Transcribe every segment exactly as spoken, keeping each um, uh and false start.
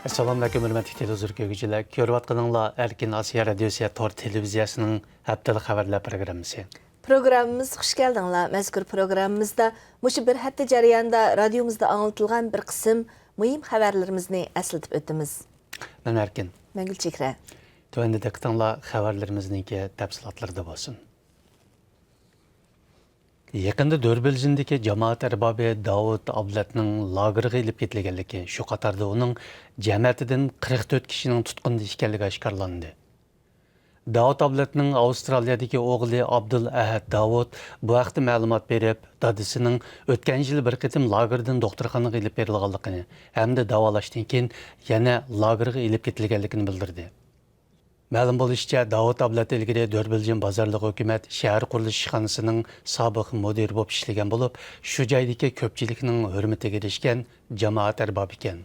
ئەسسالامۇئەلەيكۇم، ھۆرمەتلىك تېلېۋىزور كۆرگۈچىلەر. كۆرۈۋاتقىنىڭلار ئەركىن ئاسىيا رادىيوسى تور تېلېۋىزىيەسىنىڭ ھەپتىلىك خەۋەرلەر پروگراممىسى. پروگراممىمىزغا خۇش كەلدىڭلار. مەزكۇر پروگراممىمىزدا مۇشۇ بىر ھەپتە جەريانىدا رادىيومىزدا ئاڭلىتىلغان بىر قىسىم مۇھىم خەۋەرلىرىمىزنى ئەسلىتىپ ئۆتىمىز. مەن ئەركىن. مەن گۈلچېھرە. تۆۋەندە دىققىتىڭلار خەۋەرلىرىمىزنىڭكى تەپسىلاتلىرىدا بولسۇن. يېقىندا دۆربىلجىندىكى جامائەت ئەربابى داۋۇت ئابلەتنىڭ لاگېرغا ئېلىپ كېتىلگەنلىكى، شۇ قاتاردا ئۇنىڭ جەمەتىدىن قىرىق تۆت كىشىنىڭ تۇتقۇندا ئىكەنلىكى ئاشكارىلاندى. داۋۇت ئابلەتنىڭ ئاۋسترالىيەدىكى ئوغلى ئابدۇل ئەھەد داۋۇت بۇ ھەقتە مەلۇمات بېرىپ، دادىسىنىڭ ئۆتكەن يىلى بىر قېتىم لاگېردىن دوختۇرخانىغا ئېلىپ بېرىلغانلىقىنى ھەمدە داۋالاشتىن كېيىن يەنە لاگېرغا ئېلىپ كېتىلگەنلىكىنى بىلدۈردى. مەلۇم بولۇشىچە، داۋۇت ئابلەت ئىلگىرى دۆربىلجىن بازارلىق ھۆكۈمەت شەھەر قۇرۇلۇش ئىشخانىسىنىڭ سابىق مۇدىرى بولۇپ ئىشلىگەن بولۇپ، شۇ جايدىكى كۆپچىلىكنىڭ ھۆرمىتىگە ئېرىشكەن جامائەت ئەربابى ئىكەن.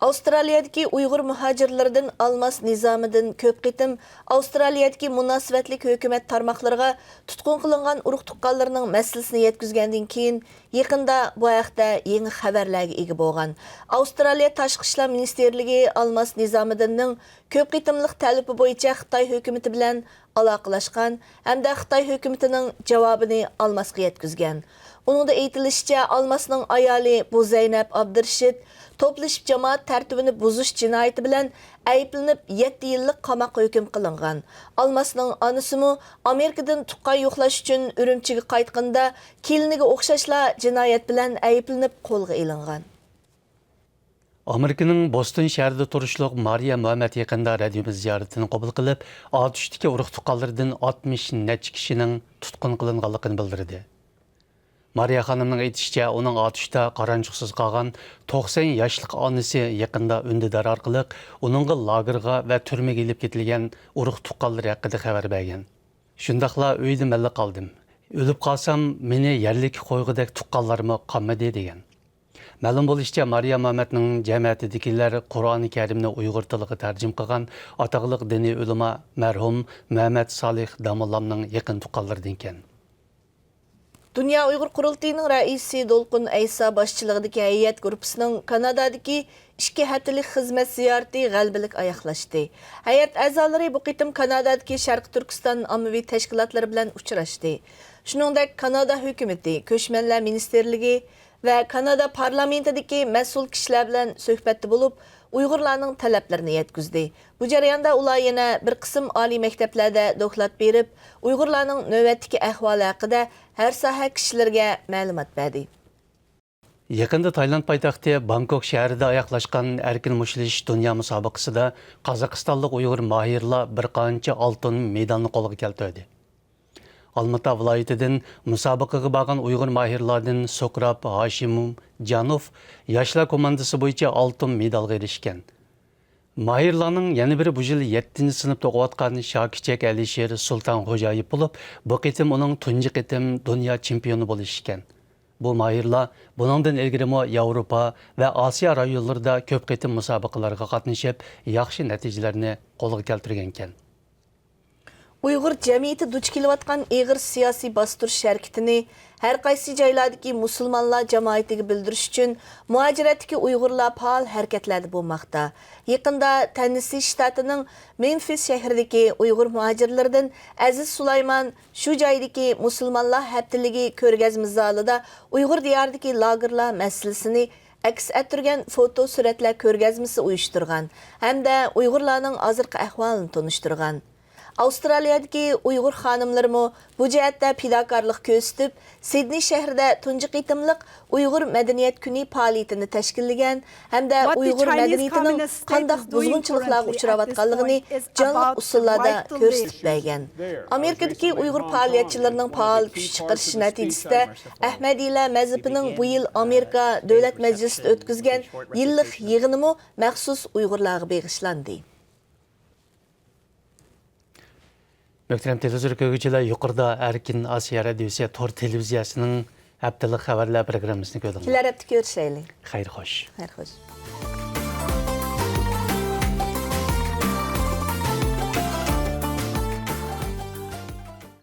ئاۋسترالىيەدىكى ئۇيغۇر مۇھاجىرلىرىدىن ئالماس نىزامىدىن كۆپ قېتىم ئاۋسترالىيەدىكى مۇناسىۋەتلىك ھۆكۈمەت تارماقلىرىغا تۇتقۇن قىلىنغان ئۇرۇق-تۇغقانلىرىنىڭ مەسىلىسىنى يەتكۈزگەندىن كېيىن، يېقىندا بۇ ھەقتە يېڭى خەۋەرلەرگە ئىگە بولغان. ئاۋسترالىيە تاشقى ئىشلار مىنىستىرلىكى ئالماس نىزامىدىننىڭ كۆپ قېتىملىق تەلىپى بويىچە خىتاي ھۆكۈمىتى بىلەن ئالاقىلاشقان ھەمدە خىتاي ھۆكۈمىتىنىڭ جاۋابىنى ئالماسقا يەتكۈزگەن. ئۇنىڭدا ئېيتىلىشىچە، ئالماسنىڭ ئايالى بۇزەينەپ ئابدۇرېشىت توپلىشىپ جامائەت تەرتىپىنى بۇزۇش جىنايىتى بىلەن ئەيىبلىنىپ، يەتتە يىللىق قاماققا ھۆكۈم قىلىنغان. ئالماسنىڭ ئانىسىمۇ ئامېرىكىدىن تۇغقان يوقلاش ئۈچۈن ئۈرۈمچىگە قايتقىنىدا، كېلىنىگە ئوخشاشلا جىنايەت بىلەن ئەيىبلىنىپ قولغا ئېلىنغان. ئامېرىكىنىڭ بوستون شەھىرىدە تۇرۇشلۇق مارىيا مۇھەممەد يېقىندا رادىيومىز زىيارىتىنى قوبۇل قىلىپ، ئاتۇشتىكى ئۇرۇق-تۇغقانلىرىدىن ئاتمىش نەچچە كىشىنىڭ تۇتقۇن قىلىنغانلىقىنى بىلدۈردى. مارىيا خانىمنىڭ ئېيتىشىچە، ئۇنىڭ ئاتۇشتا قارانچۇقسىز قالغان توقسان ياشلىق ئانىسى يېقىندا ئۈندىدار ئارقىلىق ئۇنىڭغا لاگېرغا ۋە تۈرمىگە ئېلىپ كېتىلگەن ئۇرۇق-تۇغقانلىرى ھەققىدە خەۋەر بەرگەن. شۇنداقلا ئۆيدە مەنلا قالدىم. ئۆلۈپ قالسام، مېنى يەرلىككە قويغۇدەك تۇغقانلارمۇ قالمىدى، دېگەن. مەلۇم بولۇشىچە، مارىيا مۇھەممەدنىڭ جەمەتىدىكىلەر قۇرئانى كەرىمنى ئۇيغۇر تىلىغا تەرجىمە قىلغان ئاتاقلىق دىنىي ئۆلىما مەرھۇم مۇھەممەد سالىھ داموللامنىڭ يېقىن تۇغقانلىرىدىن ئىكەن. دۇنيا ئۇيغۇر قۇرۇلتىيىنىڭ رەئىسى دولقۇن ئەيسا باشچىلىقىدىكى ھەيئەت گۇرۇپپىسىنىڭ كانادادىكى ئىككى ھەپتىلىك خىزمەت زىيارىتى غەلىبىلىك ئاياغلاشتى. ھەيئەت ئەزالىرى بۇ قېتىم كانادادىكى شەرقىي تۈركىستان ئاممىۋى تەشكىلاتلىرى بىلەن ئۇچراشتى. شۇنىڭدەك، كانادا ھۆكۈمىتى، كۆچمەنلەر مىنىستىرلىكى ۋە كانادا پارلامېنتىدىكى مەسئۇل كىشىلەر بىلەن سۆھبەتتە بولۇپ، ئۇيغۇرلارنىڭ تەلەپلىرىنى يەتكۈزدى. بۇ جەرياندا ئۇلار يەنە بىر قىسىم ئالىي مەكتەپلەردە دوكلات بېرىپ، ئۇيغۇرلارنىڭ نۆۋەتتىكى ئەھۋالى ھەققىدە ھەر ساھە كىشىلىرىگە مەلۇمات بەردى. يېقىندا تايلاند پايتەختى بانكوك شەھىرىدە ئاياغلاشقان ئەركىن مۇشتلىشىش دۇنيا مۇسابىقىسىدا قازاقىستانلىق ئۇيغۇر ماھىرلار بىر قانچە ئالتۇن مېدالنى قولغا كەلتۈردى. ئالمىتا ۋىلايىتىدىن مۇسابىقىگە بارغان ئۇيغۇر ماھىرلاردىن سۇھراب ھاشىمجانوف ياشلار كوماندىسى بويىچە ئالتۇن مېدالغا ئېرىشكەن. ماھىرلارنىڭ يەنە بىرى بۇ يىل يەتتىنچى سىنىپتا ئوقۇۋاتقان شاكىچەك ئەلىشىر سۇلتانخوجايېۋ بولۇپ، بۇ قېتىم ئۇنىڭ تۇنجى قېتىم دۇنيا چېمپىيونى بولۇشى ئىكەن. بۇ ماھىرلار بۇنىڭدىن ئىلگىرىمۇ ياۋروپا ۋە ئاسىيا رايونلىرىدا كۆپ قېتىم مۇسابىقىلەرگە قاتنىشىپ، ياخشى نەتىجىلەرنى قولغا كەلتۈرگەنىكەن. ئۇيغۇر جەمئىيىتى دۇچ كېلىۋاتقان ئېغىر سىياسىي باستۇرۇش ھەرىكىتىنى ھەر قايسى جايلاردىكى مۇسۇلمانلار جامائىتىگە بىلدۈرۈش ئۈچۈن مۇھاجىرەتتىكى ئۇيغۇرلار پائال ھەرىكەتلەردە بولماقتا. يېقىندا تەننېسسى شتاتىنىڭ مېمفىس شەھىرىدىكى ئۇيغۇر مۇھاجىرلىرىدىن ئەزىز سۇلايمان شۇ جايدىكى مۇسۇلمانلار ھەپتىلىكى كۆرگەزمە زالىدا ئۇيغۇر دىيارىدىكى لاگېرلار مەسىلىسىنى ئەكس ئەتتۈرگەن فوتو سۈرەتلەر كۆرگەزمىسى ئۇيۇشتۇرغان ھەمدە ئۇيغۇرلارنىڭ ھازىرقى ئەھۋالىنى تونۇشتۇرغان. ئاۋسترالىيەدىكى ئۇيغۇر خانىملىرىمۇ بۇ جەھەتتە پىداكارلىق كۆرسىتىپ، سىدنېي شەھىرىدە تۇنجى قېتىملىق ئۇيغۇر مەدەنىيەت كۈنى پائالىيىتىنى تەشكىللىگەن ھەمدە ئۇيغۇر مەدەنىيىتىنىڭ قانداق بۇزغۇنچىلىقلارغا ئۇچراۋاتقانلىقىنى جانلىق ئۇسۇللاردا كۆرسىتىپ بەرگەن. ئامېرىكىدىكى ئۇيغۇر پائالىيەتچىلىرىنىڭ پائال كۈچ چىقىرىشى نەتىجىسىدە، ئەھمەدىيلەر مەزھىپىنىڭ بۇ يىل ئامېرىكا دۆلەت مەجلىسىدە ئۆتكۈزگەن يىللىق يىغىنىمۇ مەخسۇس ئۇيغۇرلارغا بېغىشلاندى. مۆھتەرەم تېلېۋىزور كۆرگۈچىلەر، يۇقىرىدا ئەركىن ئاسىيا رادىيوسى تور تېلېۋىزىيەسىنىڭ ھەپتىلىك خەۋەرلەر پروگراممىسىنى كۆردىڭلار. كېلەر ھەپتە كۆرۈشەيلى. خەير خوش. خەير خوش.